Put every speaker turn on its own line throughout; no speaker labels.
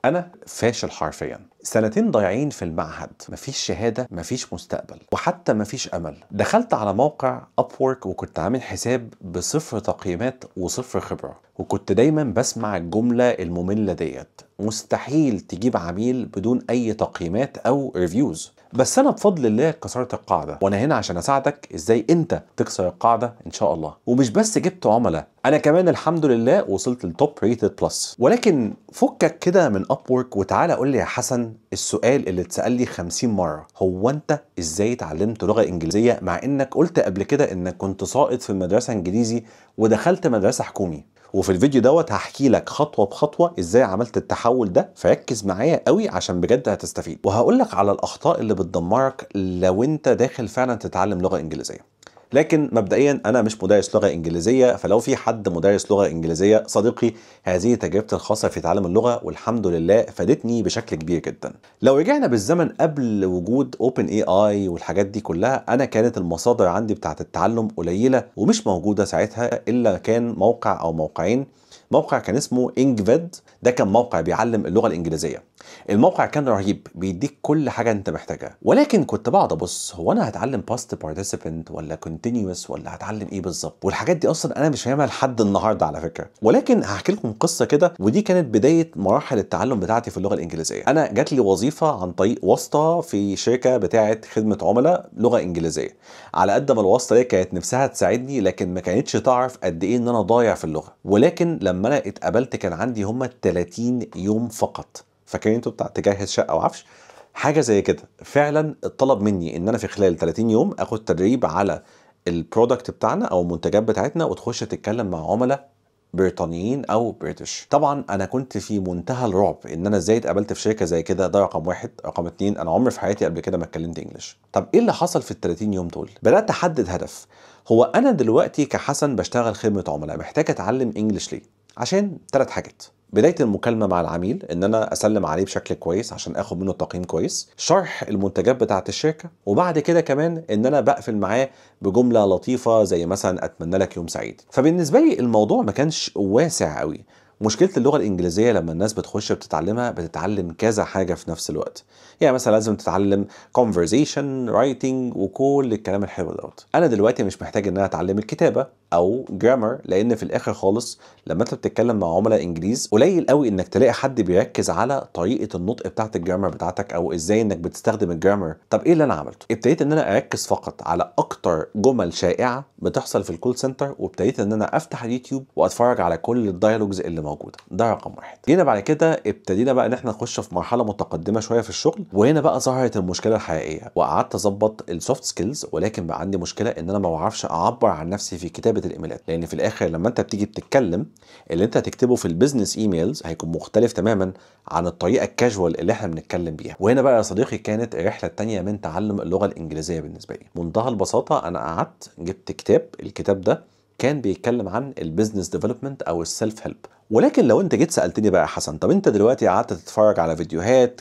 انا فاشل حرفيا، سنتين ضايعين في المعهد، مفيش شهادة، مفيش مستقبل، وحتى مفيش امل. دخلت على موقع Upwork وكنت عامل حساب بصفر تقييمات وصفر خبرة، وكنت دايما بسمع الجملة المملة ديت: مستحيل تجيب عميل بدون اي تقييمات او reviews. بس انا بفضل الله كسرت القاعدة، وانا هنا عشان اساعدك ازاي انت تكسر القاعدة ان شاء الله. ومش بس جبت عملاء، انا كمان الحمد لله وصلت لل top rated plus. ولكن فكك كده من Upwork وتعالى قول لي يا حسن السؤال اللي اتسال لي 50 مره: هو انت ازاي اتعلمت لغة انجليزية مع انك قلت قبل كده انك كنت ساقط في المدرسة انجليزي ودخلت مدرسه حكومي؟ وفي الفيديو دوت هحكي لك خطوة بخطوة ازاي عملت التحول ده، فركز معايا قوي عشان بجد هتستفيد. وهقول لك على الاخطاء اللي بتدمرك لو انت داخل فعلا تتعلم لغة انجليزية. لكن مبدئيا انا مش مدرس لغة انجليزيه، فلو في حد مدرس لغة انجليزية صديقي، هذه تجربتي الخاصة في تعلم اللغة والحمد لله فادتني بشكل كبير جدا. لو رجعنا بالزمن قبل وجود OpenAI والحاجات دي كلها، انا كانت المصادر عندي بتاعه التعلم قليله ومش موجودة ساعتها، الا كان موقع او موقعين. موقع كان اسمه Engvid، ده كان موقع بيعلم اللغة الانجليزية. الموقع كان رهيب، بيديك كل حاجة انت محتاجها. ولكن كنت بقعد ابص، هو انا هتعلم past participle ولا continuous ولا هتعلم ايه بالظبط؟ والحاجات دي اصلا انا مش فاهمها لحد النهارده على فكرة. ولكن هحكي لكم قصة كده، ودي كانت بداية مراحل التعلم بتاعتي في اللغة الانجليزية. انا جات لي وظيفة عن طريق واسطه في شركة بتاعه خدمة عملاء لغة انجليزية. على قد ما الواسطة دي كانت نفسها تساعدني، لكن ما كانتش تعرف قد ايه ان انا ضايع في اللغة. ولكن لما انا اتقبلت كان عندي هما 30 يوم فقط. فاكرين انتوا بتاع تجهز شقه وعفش؟ حاجة زي كده. فعلا اتطلب مني ان انا في خلال 30 يوم اخد تدريب على ال product بتاعنا او المنتجات بتاعتنا، وتخش تتكلم مع عملاء بريطانيين او British. طبعا انا كنت في منتهى الرعب ان انا ازاي اتقبلت في شركة زي كده. ده رقم واحد. رقم اتنين، انا عمري في حياتي قبل كده ما اتكلمت English. طب ايه اللي حصل في ال 30 يوم دول؟ بدات احدد هدف. هو انا دلوقتي كحسن بشتغل خدمة عملاء، محتاج اتعلم English ليه؟ عشان 3 حاجات: بداية المكالمة مع العميل، ان انا اسلم عليه بشكل كويس عشان اخد منه تقييم كويس، شرح المنتجات بتاعة الشركة، وبعد كده كمان ان انا بقفل معاه بجملة لطيفة زي مثلا اتمنى لك يوم سعيد. فبالنسبة لي الموضوع ما كانش واسع قوي. مشكلة اللغة الإنجليزية لما الناس بتخش بتتعلمها، بتتعلم كذا حاجة في نفس الوقت. يعني مثلا لازم تتعلم conversation، writing، وكل الكلام الحلو دوت. أنا دلوقتي مش محتاج إن أنا أتعلم الكتابة أو grammar، لأن في الآخر خالص لما أنت بتتكلم مع عملاء إنجليز قليل قوي إنك تلاقي حد بيركز على طريقة النطق بتاعت ال grammar بتاعتك أو إزاي إنك بتستخدم ال grammar. طب إيه اللي أنا عملته؟ ابتديت إن أنا أركز فقط على أكتر جمل شائعة بتحصل في ال call center، وابتديت إن أنا أفتح اليوتيوب وأتفرج على كل ال dialogues اللي موجودة. ده رقم واحد. جينا بعد كده ابتدينا بقى ان احنا نخش في مرحلة متقدمة شوية في الشغل، وهنا بقى ظهرت المشكلة الحقيقية، وقعدت اظبط ال soft skills. ولكن بقى عندي مشكلة ان انا ما بعرفش اعبر عن نفسي في كتابه الايميلات، لان في الاخر لما انت بتيجي بتتكلم اللي انت هتكتبه في ال business emails هيكون مختلف تماما عن الطريقة الكاجوال اللي احنا بنتكلم بيها. وهنا بقى يا صديقي كانت الرحلة الثانية من تعلم اللغة الانجليزية بالنسبة لي. منتهى البساطة انا قعدت جبت كتاب، الكتاب ده كان بيتكلم عن ال business development او ال self help. ولكن لو انت جيت سالتني بقى يا حسن، طب انت دلوقتي قعدت تتفرج على فيديوهات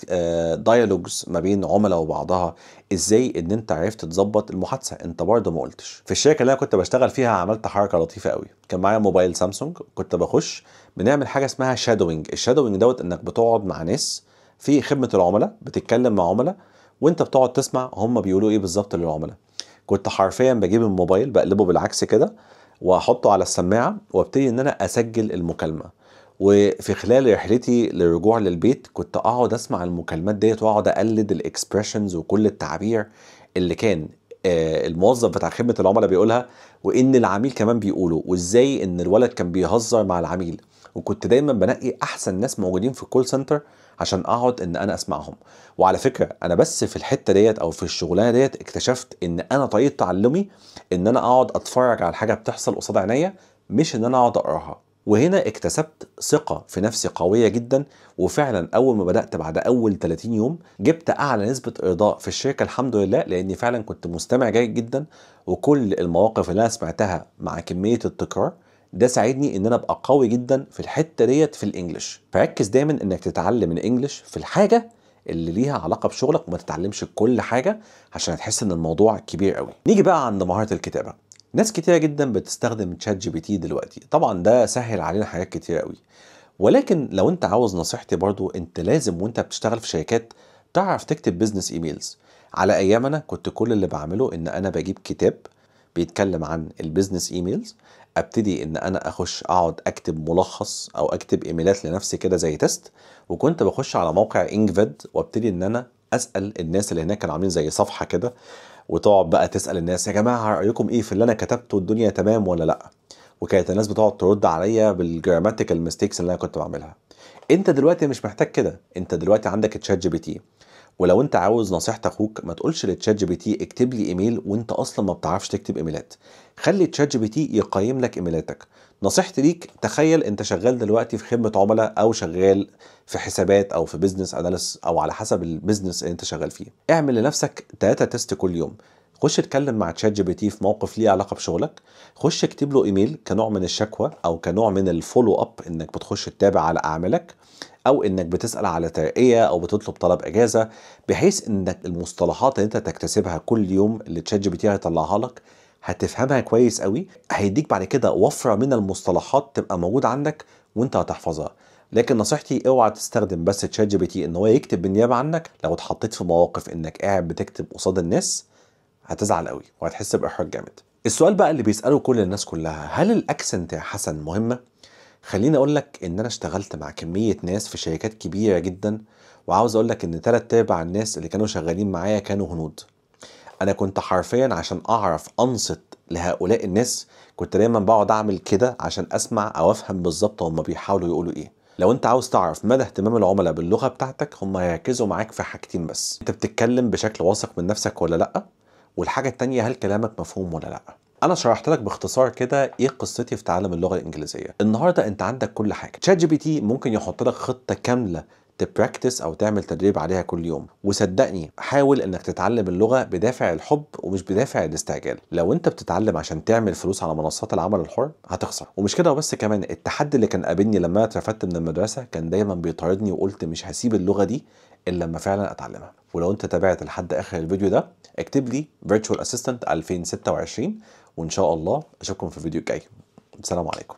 dialogues ما بين عملاء وبعضها، ازاي ان انت عرفت تظبط المحادثة؟ انت برضه ما قلتش. في الشركة اللي انا كنت بشتغل فيها عملت حركة لطيفة قوي. كان معايا موبايل سامسونج، كنت بخش بنعمل حاجة اسمها shadowing. ال shadowing دوت انك بتقعد مع ناس في خدمة العملاء، بتتكلم مع عملاء وانت بتقعد تسمع هم بيقولوا ايه بالظبط للعملاء. كنت حرفيا بجيب الموبايل بقلبه بالعكس كده واحطه على السماعة وابتدي ان انا اسجل المكالمة. وفي خلال رحلتي للرجوع للبيت كنت اقعد اسمع المكالمات ديت واقعد اقلد ال expressions وكل التعابير اللي كان الموظف بتاع خدمة العملاء بيقولها، وان العميل كمان بيقوله، وازاي ان الولد كان بيهزر مع العميل. وكنت دايما بنقي احسن ناس موجودين في ال call center عشان اقعد ان انا اسمعهم. وعلى فكرة انا بس في الحتة ديت او في الشغلانة ديت اكتشفت ان انا طريقه تعلمي ان انا اقعد اتفرج على حاجة بتحصل قصاد عينيا، مش ان انا اقعد اقراها. وهنا اكتسبت ثقة في نفسي قوية جدا. وفعلا اول ما بدات بعد اول 30 يوم جبت اعلى نسبه ارضاء في الشركة الحمد لله، لاني فعلا كنت مستمع جيد جدا، وكل المواقف اللي انا سمعتها مع كمية التكرار ده ساعدني ان انا ابقى قوي جدا في الحتة ديت في ال English. فركز دايما انك تتعلم ال English في الحاجة اللي ليها علاقة بشغلك، وما تتعلمش كل حاجة عشان هتحس ان الموضوع كبير قوي. نيجي بقى عند مهارة الكتابة. ناس كتيرة جدا بتستخدم ChatGPT دلوقتي، طبعا ده سهل علينا حاجات كتيرة قوي، ولكن لو انت عاوز نصيحتي برضو، انت لازم وانت بتشتغل في شركات تعرف تكتب business emails. على ايام انا كنت كل اللي بعمله ان انا بجيب كتاب بيتكلم عن ال business emails، ابتدي ان انا اخش اقعد اكتب ملخص او اكتب ايميلات لنفسي كده زي test، وكنت بخش على موقع Engvid وابتدي ان انا اسال الناس اللي هناك، كانوا عاملين زي صفحة كده، وتقعد بقى تسال الناس يا جماعة رايكم ايه في اللي انا كتبته، الدنيا تمام ولا لا؟ وكانت الناس بتقعد ترد عليا بال grammatical mistakes اللي انا كنت بعملها. انت دلوقتي مش محتاج كده، انت دلوقتي عندك ChatGPT. ولو انت عاوز نصيحة اخوك، ما تقولش لل ChatGPT اكتب لي ايميل وانت اصلا ما بتعرفش تكتب ايميلات. خلي ChatGPT يقيم لك ايميلاتك. نصيحتي ليك، تخيل انت شغال دلوقتي في خدمة عملاء او شغال في حسابات او في business analyst او على حسب ال business اللي انت شغال فيه، اعمل لنفسك 3 test كل يوم. خش اتكلم مع ChatGPT في موقف ليه علاقة بشغلك، خش اكتب له ايميل كنوع من الشكوى او كنوع من ال follow up، انك بتخش تتابع على اعمالك او انك بتسال على ترقيه او بتطلب طلب اجازه، بحيث انك المصطلحات اللي انت تكتسبها كل يوم اللي ChatGPT هيطلعها لك هتفهمها كويس قوي، هيديك بعد كده وفرة من المصطلحات تبقى موجودة عندك وانت هتحفظها. لكن نصيحتي اوعى تستخدم بس ChatGPT ان هو يكتب بالنيابة عنك. لو اتحطيت في مواقف انك قاعد بتكتب قصاد الناس هتزعل قوي وهتحس باحراج جامد. السؤال بقى اللي بيساله كل الناس كلها، هل ال accent يا حسن مهمة؟ خليني اقول لك ان انا اشتغلت مع كمية ناس في شركات كبيرة جدا، وعاوز اقول لك ان 3/4 الناس اللي كانوا شغالين معايا كانوا هنود. انا كنت حرفيا عشان اعرف انصت لهؤلاء الناس كنت دايما بقعد اعمل كده عشان اسمع او افهم بالظبط هم بيحاولوا يقولوا ايه. لو انت عاوز تعرف مدى اهتمام العملاء باللغة بتاعتك، هم هيركزوا معاك في حاجتين بس، انت بتتكلم بشكل واثق من نفسك ولا لا، والحاجة التانية هل كلامك مفهوم ولا لا. انا شرحت لك باختصار كده ايه قصتي في تعلم اللغة الانجليزية. النهارده انت عندك كل حاجة. ChatGPT ممكن يحط لك خطه كاملة ت practice او تعمل تدريب عليها كل يوم، وصدقني حاول انك تتعلم اللغة بدافع الحب ومش بدافع الاستعجال. لو انت بتتعلم عشان تعمل فلوس على منصات العمل الحر هتخسر. ومش كده وبس، كمان التحدي اللي كان قابلني لما اترفدت من المدرسة كان دايما بيطاردني، وقلت مش هسيب اللغة دي الا لما فعلا اتعلمها. ولو انت تابعت لحد اخر الفيديو ده اكتب لي Virtual Assistant 2026، وان شاء الله اشوفكم في الفيديو الجاي. السلام عليكم.